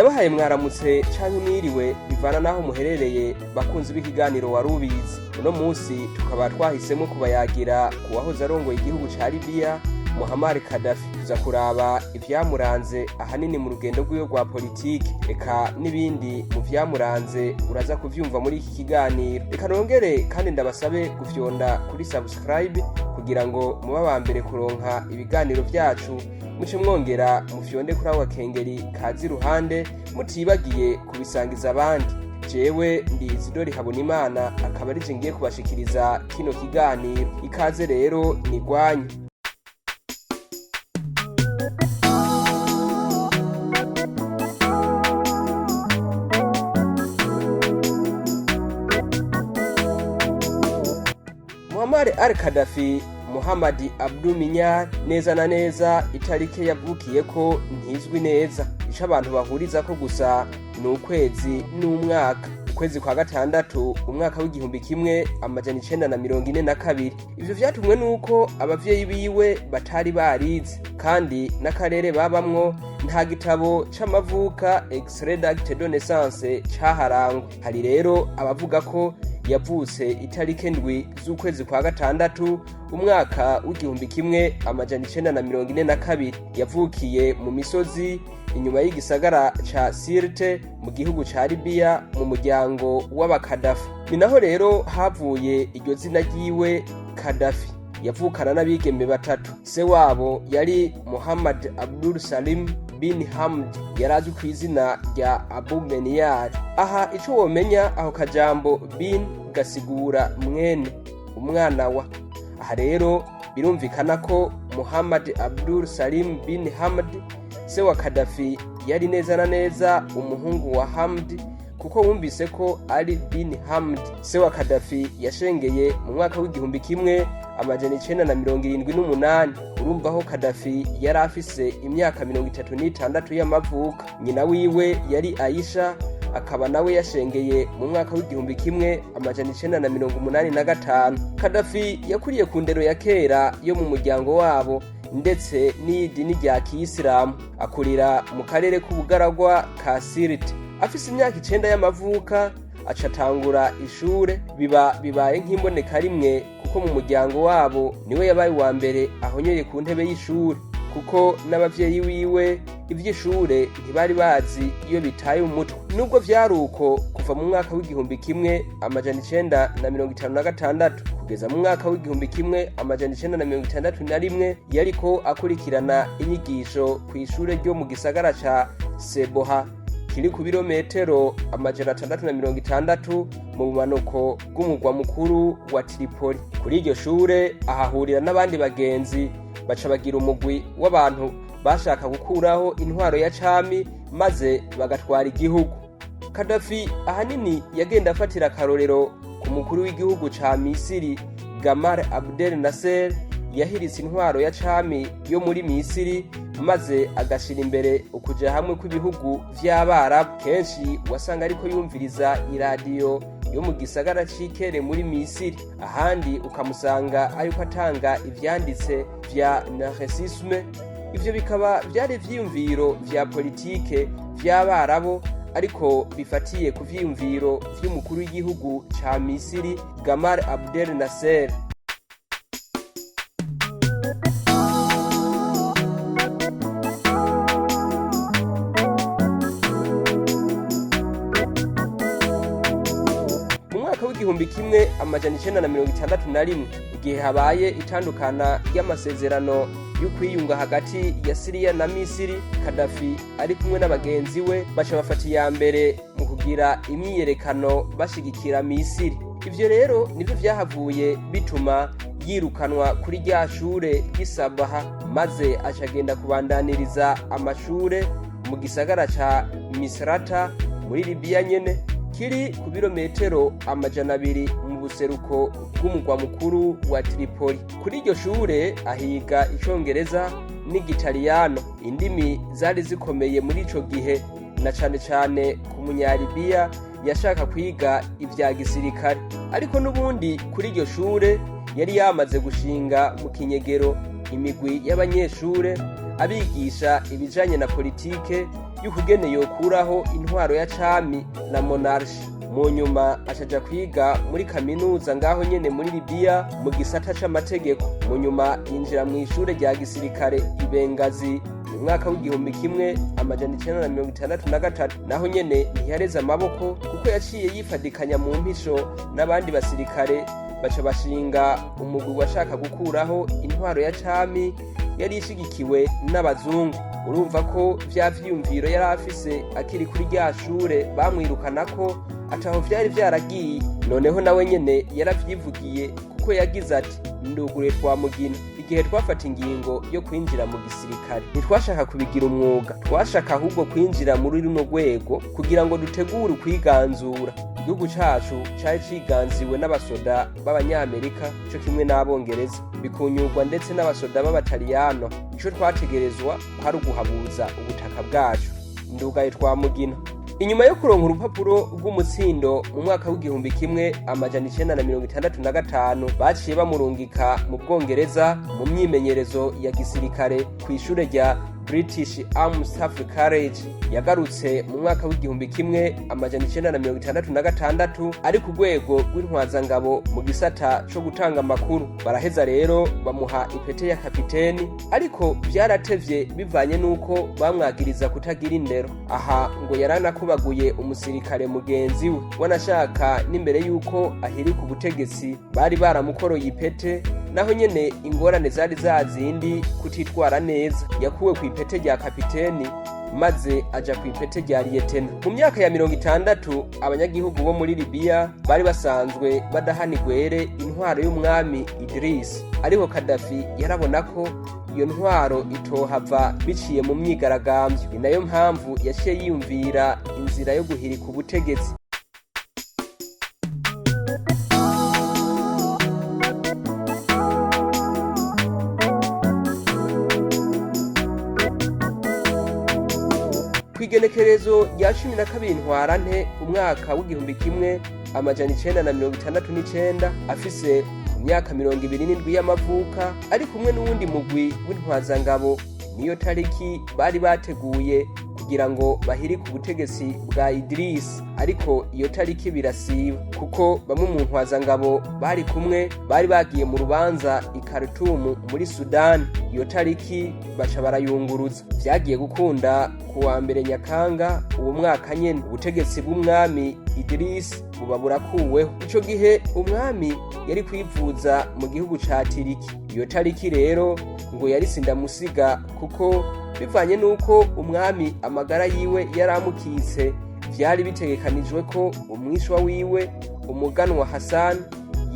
Ndabahaye mwaramutse canke mwiriwe, bivana n'aho muherereye, bakunzi b'ikiganiro Warubizi. Uno munsi tukaba twahisemwo kubayagira ku wahoze arongoye igihugu ca Libiya, Muammar Gaddafi. Tuza kuraba ivyamuranze ahanini mu rugendo rwiwe rwa politiki, eka n'ibindi mu vyamuranze uraza kuvyumva muri iki kiganiro. Reka nongere kandi ndabasabe gufyonda kuri subscribe kugira ngo mube aba mbere kuronka ibiganiro vyacu, muce mwongera mufyonde kuri ako gakengeri kaza iruhande, mutibagiye kubisangiza abandi. Jewe ndi Isidori Habonimana, akaba arije ngiye kubashikiriza kino kiganiro. Ikaze rero ni gwanyu. Muammar al-Gaddafi, Muhammad Abdul Minyar, neza na neza itarike yavukiyeko ntizwi neza. Ico abantu bahurizako gusa ni ukwezi n'umwaka, ukwezi kwa gatandatu, umwaka w'1942. Ivyo vyatumwe nuko abavyeyi biwe batari barize, kandi n'akarere babamwo nta gitabo c'amavuka, extrait d'acte de naissance, caharangwa. Hari rero abavuga ko yavutse itarike 7 z'ukwezi kwa gatandatu, umwaka w'1942. Yavukiye mu misozi inyuma y'igisagara ca Sirte mu gihugu ca Libiya, mu muryango w'abakadafi. Ni naho rero havuye iryo zina ryiwe Kadafi. Yavukana n'abigeme batatu. Se wabo yari Muhammad Abdul Salim bin Hamd, yari azwi ku izina rya Abu Meniyar. Aha ico womenya, aho kajambo bin gasigura mwene, umwana wa. Aha rero birumvikana ko Muhammad Abdul Salim bin Hamd, se wa Kadafi, yari neza na neza umuhungu wa Hamd, kuko wumvise ko ari bin Hamd. Se wa Kadafi yashengeye mu mwaka w'1978. Urumva aho Kadafi yari afise imyaka 36 y'amavuka. Nyina wiwe yari Aisha, akaba nawe yashengeye mu mwaka w'1985. Kadafi yakuriye ku ndero ya kera yo mu muryango wabo, ndetse n'idini rya kiyisilamu. Akurira mu karere k'ubugaragwa ka Sirte. Afise imyaka 9 y'amavuka aca atangura ishure. Biba bibaye nk'imboneka rimwe, kuko mu muryango wabo niwe yabaye uwa mbere ahonyoye ku ntebe y'ishure, kuko n'abavyeyi wiwe ivy'ishure ntibari bazi iyo bitaye umutwe. Nubwo vyari uko, kuva mu mwaka w'1956 kugeza mu mwaka w'1961 yariko akurikirana inyigisho kw'ishure ryo mu gisagara ca Seboha, kiri ku birometero 660 mu bumanuko bw'umugwa mukuru wa Tripoli. Kuri iryo shure ahahurira n'abandi bagenzi, baca bagira umugwi w'abantu bashaka gukuraho intwaro ya cami maze bagatwara igihugu. Kadafi ahanini yagenda afatira akarorero ku mukuru w'igihugu ca Misiri, Gamal Abdel Nasser, yahiritse intwaro ya cami yo muri Misiri maze agashira imbere ukuja hamwe kw'ibihugu vy'Abarabu. Kenshi wasanga ariko yumviriza iradiyo yo mu gisagara c'Ikere muri Misiri, ahandi ukamusanga ariko atanga ivyanditse vya narcissisme. Ivyo bikaba vyari ivyiyumviro vya politike vy'Abarabu, ariko bifatiye ku vyiyumviro vy'umukuru w'igihugu ca Misiri, Gamal Abdel Nasser. Mu mwaka w'1961, igihe habaye itandukana ry'amasezerano y'ukwiyunga hagati ya Siriya na Misiri, Kadafi ari kumwe n'abagenzi we baca bafata iya mbere mu kugira imyiyerekano bashigikira Misiri. Ivyo rero nivyo vyahavuye bituma yirukanwa kuri rya shure ry'Isabaha, maze acagenda kubandaniriza amashure mu gisagara ca Misrata muri Libiya nyene, kiri ku birometero 200 mu buseruko bw'umugwa mukuru wa Tripoli. Kuri iryo shure ahiga icongereza n'igitaliyano, indimi zari zikomeye muri ico gihe, na cane cane ku munyalibiya yashaka kwiga ivya gisirikare. Ariko n'ubundi kuri iryo shure yari yamaze gushinga mu kinyegero imigwi y'abanyeshure abigisha ibijanye na politike. y'ukugene yokuraho intwaro ya cami na monarchie. Mu nyuma acaja kwiga muri kaminuza ngaho nyene muri Libiya mu gisata c'amategeko. Mu nyuma yinjira mu ishure rya gisirikare i Bengazi mu mwaka w'1963. Naho nyene ntiyareze amaboko, kuko yaciye yifadikanya mu mpisho n'abandi basirikare, baca bashinga umugwi washaka gukuraho intwaro ya cami yari ishigikiwe n'abazungu. Urumva ko vya vyiyumviro yari afise akiri kuri rya shure bamwirukanako ataho vyari vyaragiye. Noneho nawe nyene yaravyivugiye, kuko yagize ati: "Ndugure twa mugina, igihe twafata ingingo yo kwinjira mu gisirikare ntitwashaka kubigira umwuga, twashaka ahubwo kwinjira muri runo rwego kugira ngo dutegure ukwiganzura. Igihugu cacu cari ciganziwe n'abasoda b'abanyamerika co kimwe n'abongereza, bikunyurwa ndetse n'abasoda b'abataliyano. Ico twategerezwa kwari uguhabuza ubutaka bwacu." Ndugaye twa mugina. Inyuma yo kuronka urupapuro rw'umutsindo mu mwaka w'1965, baciye bamurungika mu Bwongereza mu myimenyerezo ya gisirikare ku ishure rya British Armed Staff College. Yagarutse mu mwaka w'1966 ari ku rwego rw'intwazangabo mu gisata co gutanga amakuru. Baraheza rero bamuha ipete ya kapiteni, ariko vyaratevye bivanye n'uko bamwagiriza kutagira indero. Aha ngo yaranakubaguye umusirikare mugenzi we. Wanashaka n'imbere y'uko ahirika ubutegetsi bari baramukoroye ipete, naho nyene ingorane zari zazindi, kutitwara neza. Yakuwe ku ipete rya kapiteni maze aja ku ipete rya liyetena. Mu myaka ya 60 abanyagihugu bo muri Libiya bari basanzwe badahana igwere intwaro y'umwami Idris, ariko Kadafi yarabona ko iyo ntwaro itohava biciye mu myigaragambyo. Ni nayo mpamvu yaciye yiyumvira inzira yo guhirika ubutegetsi. Kw'igenekerezo rya 12 Ntwarante umwaka w'1969, afise ku myaka 27 y'amavuka, ari kumwe n'uwundi mugwi w'intwazangabo, niyo tariki bari bateguye kugira ngo bahirike ubutegetsi bwa Idris. Ariko iyo tariki birasiba, kuko bamwe mu ntwazangabo bari kumwe bari bagiye mu rubanza i Khartoum muri Sudani. Iyo tariki baca barayunguruza. Vyagiye gukunda ku wa mbere Nyakanga uwo mwaka nyene, ubutegetsi bw'umwami Idris buba burakuweho. Ico gihe umwami yari kwivuza mu gihugu ca Tiriki. Iyo tariki rero ngo yari sindamusiga, kuko bivanye n'uko umwami amagara yiwe yaramukitse, vyari bitegekanijwe ko umwishwa wiwe umuganwa Hassan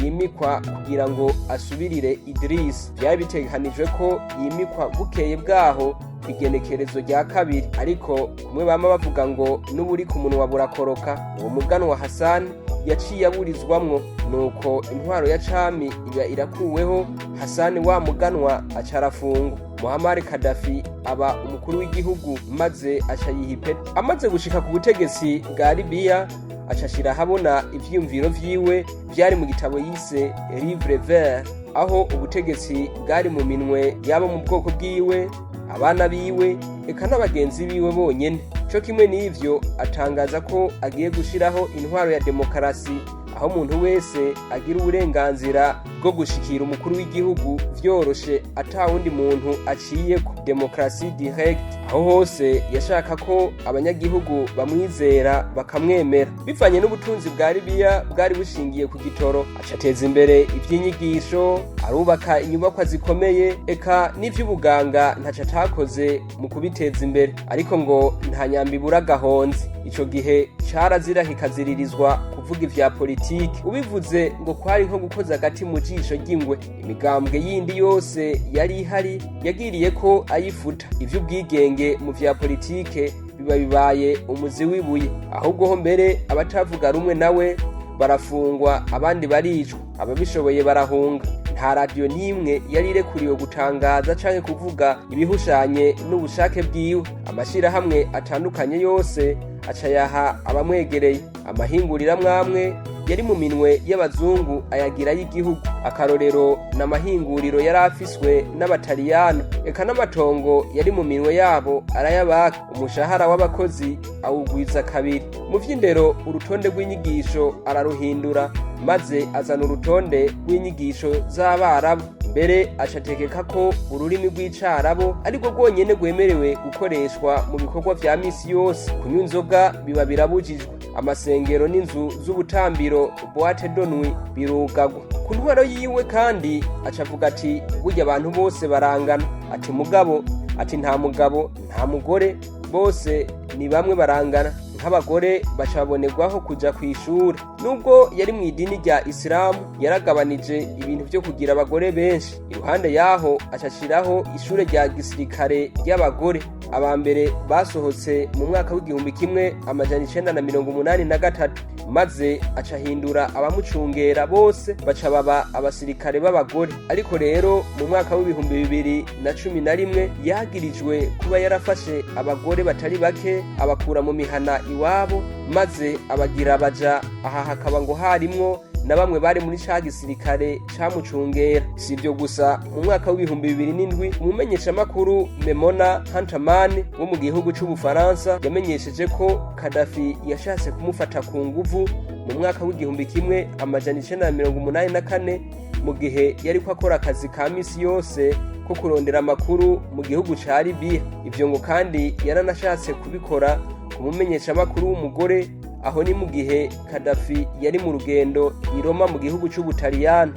yimikwa kugira ngo asubirire Idris. Vyari bitegekanijwe ko yimikwa bukeye bwaho igenekerezo rya 2, ariko kumwe bama bavuga ngo n'uburi ku munwa burakoroka, uwo muganwa Hassan yaciye aburizwamwo. Nuko intwaro ya cami iba irakuweho, Hassan wa muganwa aca arafungwa, Muammar Gaddafi aba umukuru w'igihugu, maze aca yiha ipeti. Amaze gushika ku butegetsi bwa Libiya, aca ashira ahabona ivyiyumviro vyiwe vyari mu gitabo yise Livre Vert, aho ubutegetsi bwari mu minwe yabo mu bwoko bwiwe, abana biwe, eka n'abagenzi biwe bonyene. Co kimwe n'ivyo, atangaza ko agiye gushiraho intwaro ya demokarasi, aho umuntu wese agira uburenganzira bwo gushikira umukuru w'igihugu vyoroshe ata wundi muntu aciyeko, demokarasi direct. Aho hose yashaka ko abanyagihugu bamwizera bakamwemera. Bivanye n'ubutunzi bwa Libiya bwari bushingiye ku gitoro, acateza imbere ivy'inyigisho, arubaka inyubakwa zikomeye, eka n'ivy'ubuganga ntaco atakoze mu kubiteza imbere. Ariko ngo nta nyambi ibura agahonzi. Ico gihe carazira kikaziririzwa kuvuga ivya politiki. Ubivuze ngo kwari nko gukoza agati mu jisho ry'ingwe. Imigambwe yindi yose yari ihari yagiriye ko ayifuta. Ivy'ubwigenge mu vya politike biba bibaye umuzi w'ibuye. Ahubwo ho mbere abatavuga rumwe nawe barafungwa, abandi baricwa, ababishoboye barahunga. Nta radiyo n'imwe yari irekuriwe gutangaza canke kuvuga ibihushanye n'ubushake bwiwe. Amashirahamwe atandukanye yose aca yaha abamwegereye. Amahinguriro amwamwe yari mu minwe y'abazungu ayagira y'igihugu. Akarorero n'amahinguriro yari afiswe n'abataliyano, eka n'amatongo yari mu minwe yabo arayabaka. Umushahara w'abakozi awugwiza kabiri. Mu vy'indero, urutonde rw'inyigisho araruhindura, maze azana urutonde rw'inyigisho z'abarabu. Mbere acategeka ko ururimi rw'icarabu ariko rwonyene rwemerewe gukoreshwa mu bikorwa vya misi yose. Kunywa inzoga biba birabujijwe, amasengero n'inzu z'ubutambiro, boîte de nuit, birugagwa. Ku ntwaro yiwe kandi acavuga ati burya abantu bose barangana, ati mugabo, ati nta mugabo nta mugore, bose ni bamwe barangana. Nk'abagore bacabonerwaho kuja kw'ishure. Nubwo yari mu idini rya Isilamu, yaragabanije ibintu vyo kugira abagore benshi. Iruhande yaho acashiraho ishure rya gisirikare ry'abagore. Aba mbere basohotse mu mwaka w'1983, maze acahindura abamucungera bose baca baba abasirikare b'abagore. Ariko rero mu mwaka w'2011 yagirijwe kuba yarafashe abagore batari bake abakura mu mihana iwabo, maze abagira baja. Aha hakaba ngo harimwo na bamwe bari muri ca gisirikare camucungera. Si ibyo gusa, mu mwaka w'2007 umumenyeshamakuru Memona Hunterman wo mu gihugu c'Ubufaransa yamenyesheje ko Kadafi yashatse kumufata ku nguvu mu mwaka w'1984, mu gihe yariko akora akazi ka misi yose ko kurondera amakuru mu gihugu ca Libiya. Ivyo ngo kandi yaranashatse kubikora ku mumenyeshamakuru w'umugore. Aho ni mu gihe Kadafi yari mu rugendo i Roma mu gihugu c'Ubutaliyano.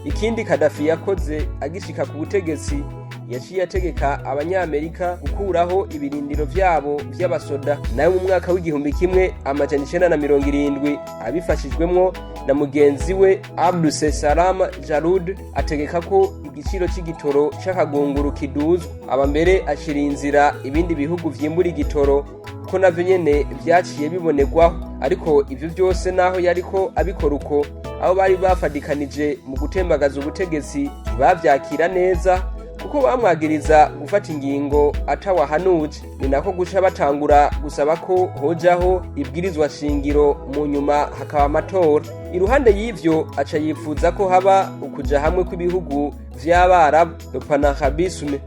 Ikindi Kadafi yakoze agishika ku butegetsi, yaciye ategeka abanyamerika gukuraho ibirindiro vyabo vy'abasoda. Nayo mu mwaka w'1970, abifashijwemwo na mugenzi we Abduse Salam Jarud, ategeka ko igiciro c'igitoro c'akagunguru kiduzwa. Aba mbere ashira inzira ibindi bihugu vyimbura igitoro, ko navyo nyene vyaciye bibonerwaho. Ariko ivyo vyose naho yariko abikora uko, abo bari bafadikanije mu gutembagaza ubutegetsi ntibavyakira neza, kuko bamwagiriza gufata ingingo atawahanuje. Ni nako guca batangura gusaba ko hojaho ibwirizwa shingiro, mu nyuma hakaba amatora. Iruhande y'ivyo aca yipfuza ko haba ukuja hamwe kw'ibihugu vy'abarabu, le panarabisme.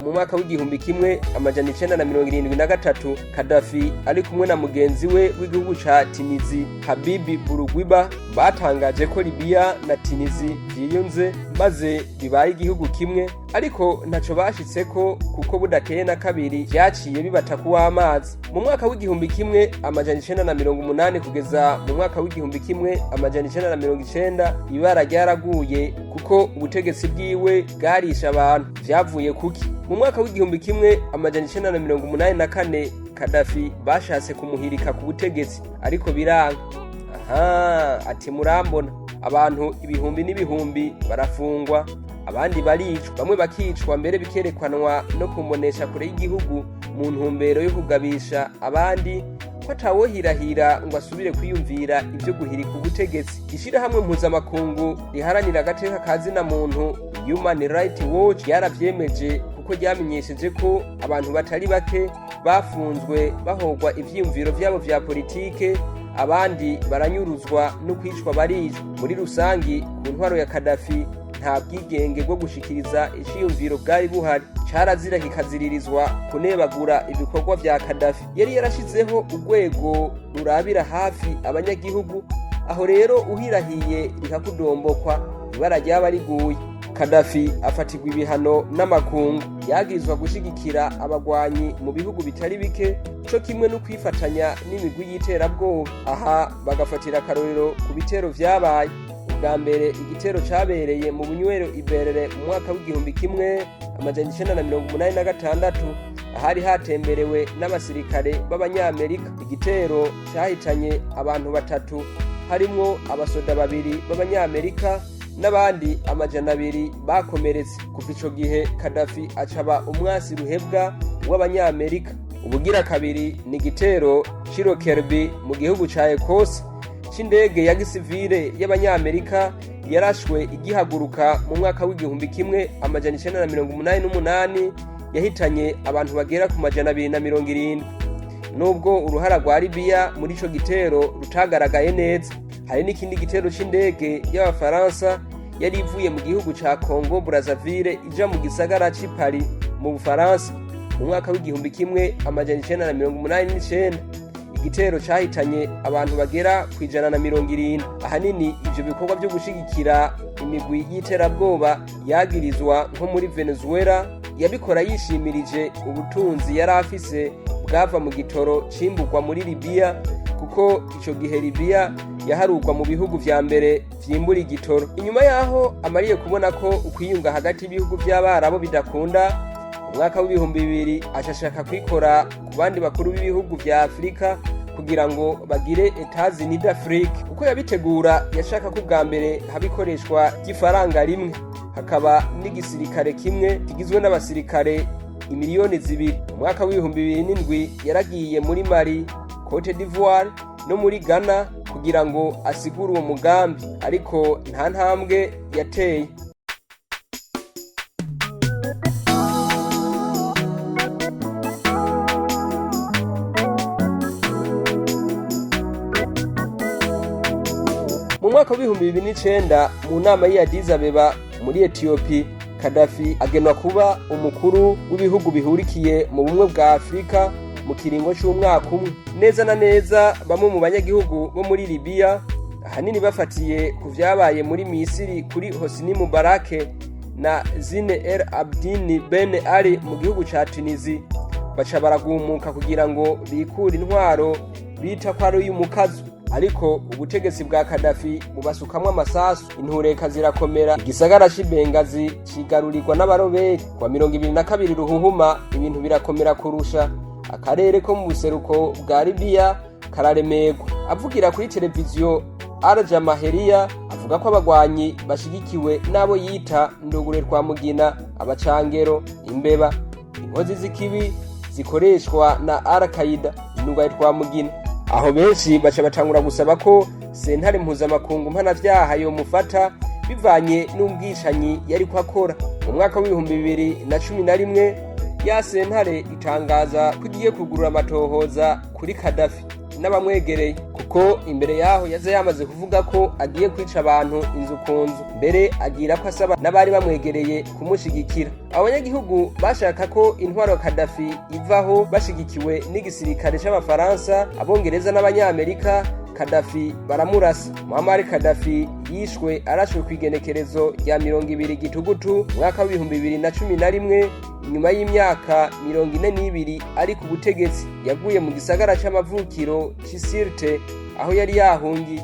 Mu mwaka w'1973, Kadafi ari kumwe na mugenzi we w'igihugu ca Tunizi Habibi Bourguiba batangaje ko Libiya na Tunizi vyiyunze maze bibaye igihugu kimwe. Ariko ntaco bashitseko, kuko budakeye na kabiri vyaciye bibata kuw'amazi. Mu mwaka w'1980 kugeza mu mwaka w'1990 ibara ryaraguye, kuko ubutegetsi bwiwe bwarishe abantu. Vyavuye kuki? Mu mwaka w'1984 Kadafi bashatse kumuhirika ku butegetsi, ariko biranga. Aha ati murambona, abantu ibihumbi n'ibihumbi barafungwa, abandi baricwa, bamwe bakicwa mbere bikerekanwa no kumbonesha kure y'igihugu, mu ntumbero yo kugabisha abandi ko atawohirahira ngo asubire kwiyumvira ibyo guhirika ubutegetsi. Ishirahamwe mpuzamakungu riharanira agateka ka zina muntu, Human Rights Watch, ryaravyemeje, kuko ryamenyesheje ko abantu batari bake bafunzwe bahogwa ivyiyumviro vyabo vya politike, abandi baranyuruzwa no kwicwa baricwa. Muri rusangi, ku ntwaro ya Kadafi nta bwigenge bwo gushikiriza iciyumviro bwari buhari. Carazira kikaziririzwa kunebagura ibikorwa vya Kadafi. Yari yarashizeho urwego rurabira hafi abanyagihugu. Aho rero uhirahiye rikakudombokwa, ibara ryaba riguye. Kadafi afatirwa ibihano n'amakungu, yagirizwa gushigikira abagwanyi mu bihugu bitari bike, co kimwe no kwifatanya n'imigwi y'iterabwoba. Aha bagafatira akarorero ku bitero vyabaye. Ubwa mbere, igitero cabereye mu bunywero iberere mu mwaka w'1986, ahari hatemberewe n'abasirikare b'abanyamerika. Igitero cahitanye abantu batatu, harimwo abasoda babiri b'abanyamerika, n'abandi 200 bakomeretse. Kuva ico gihe Kadafi acaba umwasi ruhebwa w'abanyamerika. Ubugira kabiri ni igitero c'i Lockerbie mu gihugu ca Ekose, c'indege ya gisivile y'abanyamerika Yarashwe igihaguruka mu mwaka w'1988, yahitanye abantu bagera ku 270, nubwo uruhara rwa Libiya muri ico gitero rutagaragaye neza. Hari n'ikindi gitero c'indege y'Abafaransa yari ivuye mu gihugu ca Congo Brazzaville ija mu gisagara c'i Paris mu Bufaransa mu mwaka w'1989, igitero cahitanye abantu bagera ku 170. Ahanini ivyo bikorwa vyo gushigikira imigwi y'iterabwoba yagirizwa nko muri Venezuela, yabikora yishimirije ubutunzi yari afise bwava mu gitoro cimburwa muri Libiya, kuko ico gihe Libiya yaharurwa mu bihugu vya mbere vyimbura igitoro. Inyuma yaho amariye kubona ko ukwiyunga hagati y'ibihugu vy'Abarabu bidakunda, mu mwaka w'2000 ashashaka kwikora ku bandi bakuru b'ibihugu vya Afurika kugira ngo bagire États-Unis d'Afrique. Uko yabitegura, yashaka ko ubwa mbere haba ikoreshwa ry'ifaranga rimwe, hakaba n'igisirikare kimwe kigizwe n'abasirikare imiliyoni 2. Mu mwaka w'2007 yaragiye muri Mali, Cote d'Ivoire no muri Ghana kugira ngo asigure uwo mugambi, ariko nta ntambwe yateye. Mu mwaka w'2009, mu nama y'i Addis Abeba muri Etiyopi, Kadafi agenwa kuba umukuru w'ibihugu bihurikiye mu Bumwe bwa Afurika mu kiringo c'umwaka umwe. Neza na neza, bamwe mu banyagihugu bo muri Libiya, ahanini bafatiye ku vyabaye muri Misiri kuri Hosni Mubarak na Zine El Abdini Ben Ali mu gihugu ca Tunisi, baca baragumuka kugira ngo bikure intwaro bita ko ari uy'umukazo, ariko ubutegetsi bwa Kadafi bubasukamwo amasasu, intureka zirakomera, igisagara c'i Bengazi cigarurirwa n'abaroberi. Kuwa 22 Ruhuhuma, ibintu birakomera kurusha, akarere ko mu buseruko bwa Libiya kararemerwa. Avugira kuri televiziyo Al Jamahiriya, avuga ko abagwanyi bashigikiwe n'abo yita Ndugure twa Mugina, abacangero, imbeba, inkozi z'ikibi zikoreshwa na Al Qaida, Ndugure twa Mugina. Aho benshi baca batangura gusaba ko sentare mpuzamakungu mpanavyaha yomufata bivanye n'ubwicanyi yariko akora. Mu mwaka w'2011, ya sentare itangaza ko igiye kugurura amatohoza kuri Kadafi n'abamwegereye, kuko imbere yaho yaza yamaze kuvuga ko agiye kwica abantu inzu ku nzu, mbere agira ko asaba n'abari bamwegereye kumushigikira. Abanyagihugu bashaka ko intwaro ya Kadafi ivaho bashigikiwe n'igisirikare c'Abafaransa, Abongereza n'Abanyamerika. Kadafi baramurasa. Muammar Kadafi yishwe arashwe ku igenekerezo rya 20 Gitugutu umwaka w'2011, inyuma y'imyaka 42 ari ku butegetsi. Yaguye mu gisagara c'amavukiro c'Isirte aho yari yahungiye.